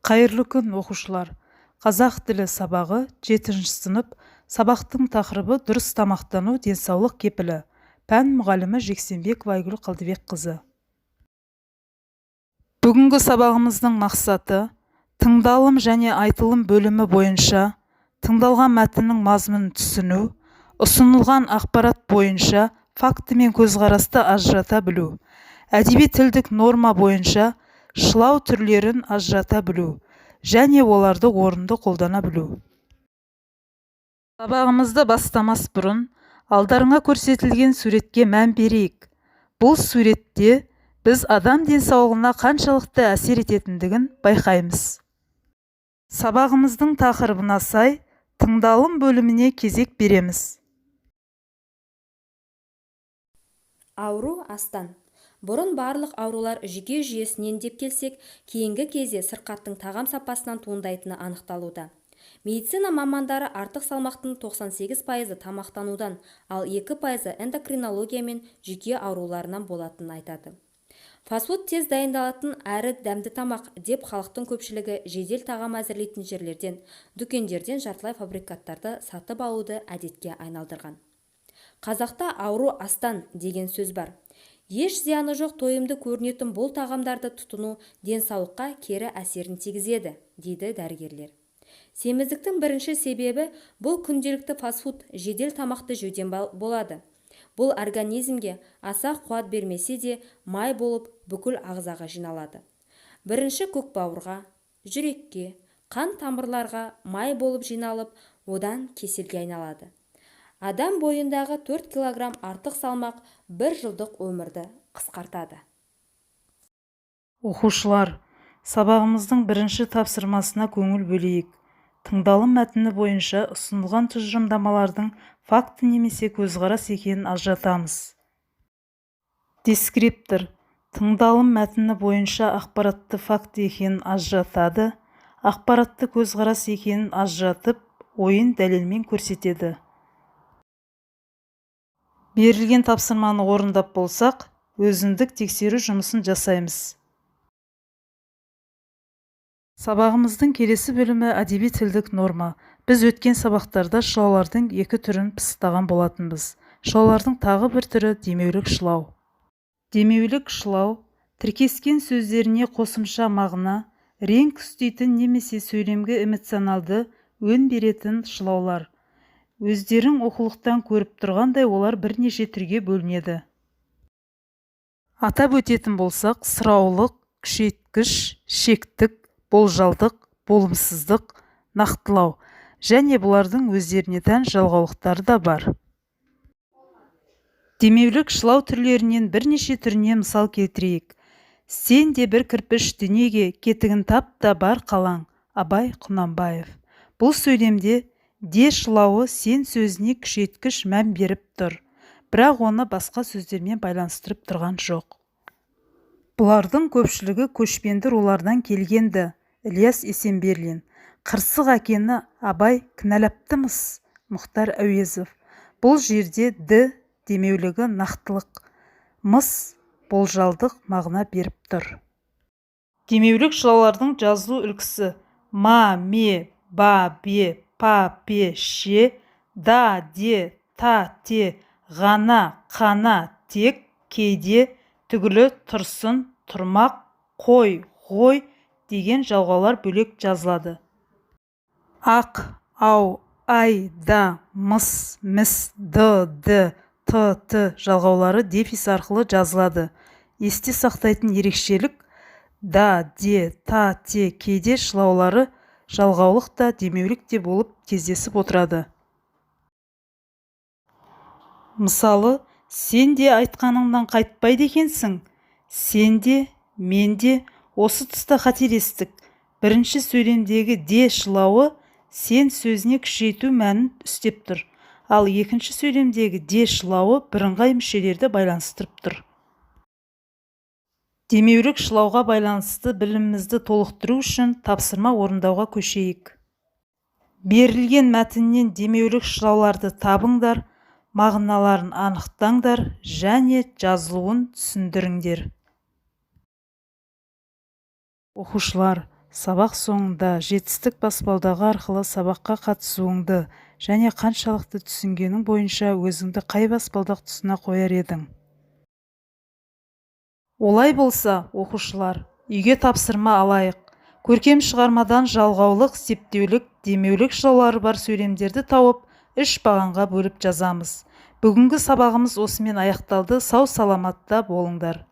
Қайырлы күн, оқушылар! Қазақ тілі сабағы, жетінші сынып. Сабақтың тақырыбы: дұрыс тамақтану – денсаулық кепілі. Пән мұғалімі Жексенбекова Айгүл Қалдыбекқызы. Бүгінгі сабағымыздың мақсаты: тыңдалым және айтылым бөлімі бойынша тыңдалған мәтіннің мазмұнын түсіну, ұсынылған ақпарат бойынша факті мен көзқарасты ажырата білу, әдеби тілдік норма бойынша шылау түрлерін ажырата білу және оларды орынды қолдана білу. Сабағымызды бастамас бұрын алдарыңа көрсетілген суретке мән берейік. Бұл суретте біз адам денсаулығына қаншалықты әсер ететіндігін байқаймыз. Сабағымыздың тақырыбына сай тыңдалым бөліміне кезек береміз. Ауру астан. Бұрын барлық аурулар жүйке жүйесінен деп келсек, кейінгі кезде сырқаттың тағам сапасынан туындайтыны анықталуда. Медицина мамандары артық салмақтың 98 пайызы тамақтанудан, ал 2 пайызы эндокринология мен жүйке ауруларынан болатынын айтады. Фастфуд тез дайындалатын әрі дәмді тамақ деп халықтың көпшілігі жедел тағам әзірлейтін жерлерден, дүкендерден жартылай фабрикаттарды сатып алуды әдетке айналдырған. Қазақта ауру астан деген сөз бар. Еш зияны жоқ тойымды көрінетін бұл тағамдарды тұтыну денсаулыққа кері әсерін тигізеді, дейді дәрігерлер. Семіздіктің бірінші себебі бұл күнделікті фастфуд, жедел тамақты жеуден болады. Бұл организмге аса қуат бермесе де, май болып бүкіл ағзаға жиналады. Бірінші көкбауырға, жүрекке, қан тамырларға май болып жиналып, одан кеселге айналады. Адам бойындағы 4 килограмм артық салмақ бір жылдық өмірді қысқартады. Оқушылар, сабағымыздың бірінші тапсырмасына көңіл бөлейік. Тыңдалым мәтіні бойынша ұсынылған тұжырымдамалардың факті немесе көзқарас екенін ажыратамыз. Дескриптор тыңдалым мәтіні бойынша ақпаратты факт екенін ажыратады, ақпаратты көзқарас екенін ажыратып, ойын дәлелмен көрсетеді. Берілген тапсырманы орындап болсақ, өзіндік тексеру жұмысын жасаймыз. Сабағымыздың келесі бөлімі: әдеби тілдік норма. Біз өткен сабақтарда шылаулардың екі түрін пысықтаған болатынбыз. Шылаулардың тағы бір түрі – демеулік шылау. Демеулік шылау – тіркескен сөздеріне қосымша мағына, реңк үстейтін немесе сөйлемге эмоционалды өн беретін шылаулар. Өздерің оқулықтан көріп тұрғандай, олар бірнеше түрге бөлінеді. Атап өтетін болсақ, сұраулық, күшейткіш, шектік, болжалдық, болымсыздық, нақтылау және бұлардың өздеріне тән жалғаулықтары да бар. Демеулік шылау түрлерінен бірнеше түріне мысал келтірейік. «Сен де бір кірпіш дүниеге, кетігін тап та бар қалаң», Абай Құнанбаев. Бұл сөйлемде де шылауы сен сөзіне күшейткіш мән беріп тұр, бірақ оны басқа сөздермен байланыстырып тұрған жоқ. «Бұлардың көпшілігі көшпенді рулардан келген-ді», Ілияс Есенберлин. «Қырсық әкені Абай кінәлапты-мыс», Мұхтар Әуезов. Бұл жерде ді демеулігі нақтылық, мыс болжалдық мағына беріп тұр. Демеулік шылаулардың жазылу үлгісі: ма, ме, ба, бе, па, пе, ше, да, де, та, те, ғана, қана, тек, кейде, түгілі, тұрсын, тұрмақ, қой, ғой деген жалғаулар бөлек жазылады. Ақ, ау, ай, да, мыс, міс, ды, ді, ты, ті жалғаулары дефис арқылы жазылады. Есте сақтайтын ерекшелік: да, де, та, те, кейде шылаулары жалғаулық та, демеулік те болып кездесіп отырады. Мысалы, «Сен де айтқаныңнан қайтпайды екенсің». Сен де, мен де осы тұста қателестік. Бірінші сөйлемдегі де шылауы сен сөзіне күшейту мәнін үстеп тұр, ал екінші сөйлемдегі де шылауы бірыңғай мүшелерді байланыстырып тұр. Демеулік шылауға байланысты білімімізді толықтыру үшін тапсырма орындауға көшейік. Берілген мәтіннен демеулік шылауларды табыңдар, мағыналарын анықтаңдар және жазылуын түсіндіріңдер. Оқушылар, Сабақ соңында Жетістік баспалдағы арқылы сабаққа қатысуыңды және қаншалықты түсінгенің бойынша өзіңді қай баспалдақ тұсына қояр едің? Олай болса, оқушылар, үйге тапсырма алайық. Көркем шығармадан жалғаулық, септеулік, демеулік жалаулары бар сөйлемдерді тауып, үш бағанға бөліп жазамыз. Бүгінгі сабағымыз осымен аяқталды. Сау-саламатта болыңдар.